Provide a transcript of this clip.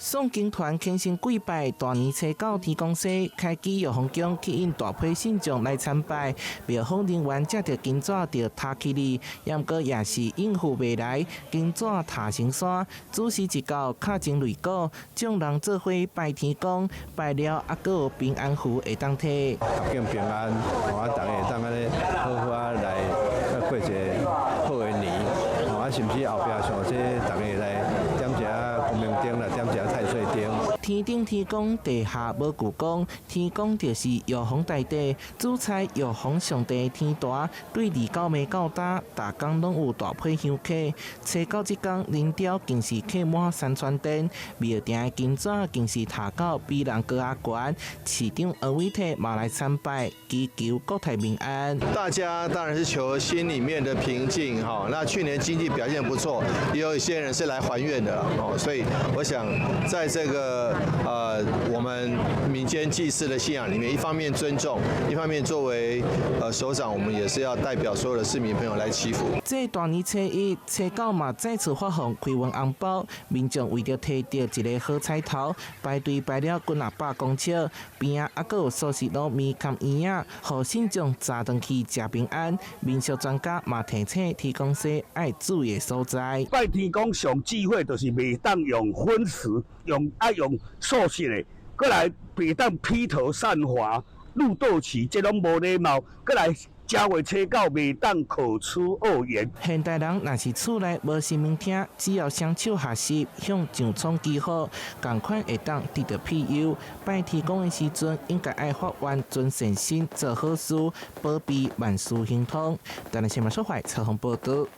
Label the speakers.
Speaker 1: 誦經團虔誠跪拜，大年初九天公生開啟藥方宮，吸引大批信眾來參拜。廟方人員藉著金紙著塔起哩，毋過也是應付袂來。金紙塔成山，主時一到，敲鐘擂鼓，眾人做伙拜天公，拜了猶閣有平安符會當提。
Speaker 2: 合境平安，啊，逐家會當按呢好好仔來過一个好的年，啊，甚至後壁像這逐家來點一下光明燈啦，點一下太歲燈。
Speaker 1: 天頂天公，地下無舅公，天公就是藥方大帝，主宰藥方上帝天壇，對二九暝到今，逐工攏有大批香客。初九這工，林雕更是客滿山川殿，廟埕的金紙更是塔到比人閣較懸。市長柯文哲嘛來參拜，祈求國泰民安。
Speaker 3: 大家當然是求心裡面的平靜哈。那去年經濟表現不錯，也有一些人是來還願的哦，所以我想在這個我們民間祭祀的信仰裡面，一方面尊重，一方面作為首長，我們也是要代表所有的市民朋友來祈福。
Speaker 1: 這大年初一、初九嘛，再次發放開運紅包，民眾為著提著一個好彩頭，排隊排了幾若百公尺，邊仔猶閣有素食滷麵佮圓仔，予信眾早轉去食平安。民俗專家嘛提醒天公生愛注意的所在。
Speaker 4: 拜天公上智慧就是袂當用葷食，用愛用素食的，閣來袂當披頭散髮、露肚臍，這攏無禮貌。閣來正月初九袂當口出惡言。
Speaker 1: 現代人若是厝內無神明廳，只要雙手合十向上蒼祈福，仝款會當得著庇佑。拜天公的時陣，應該愛發願存善心，做好事，保庇萬事亨通。台南新聞所懷採訪報導。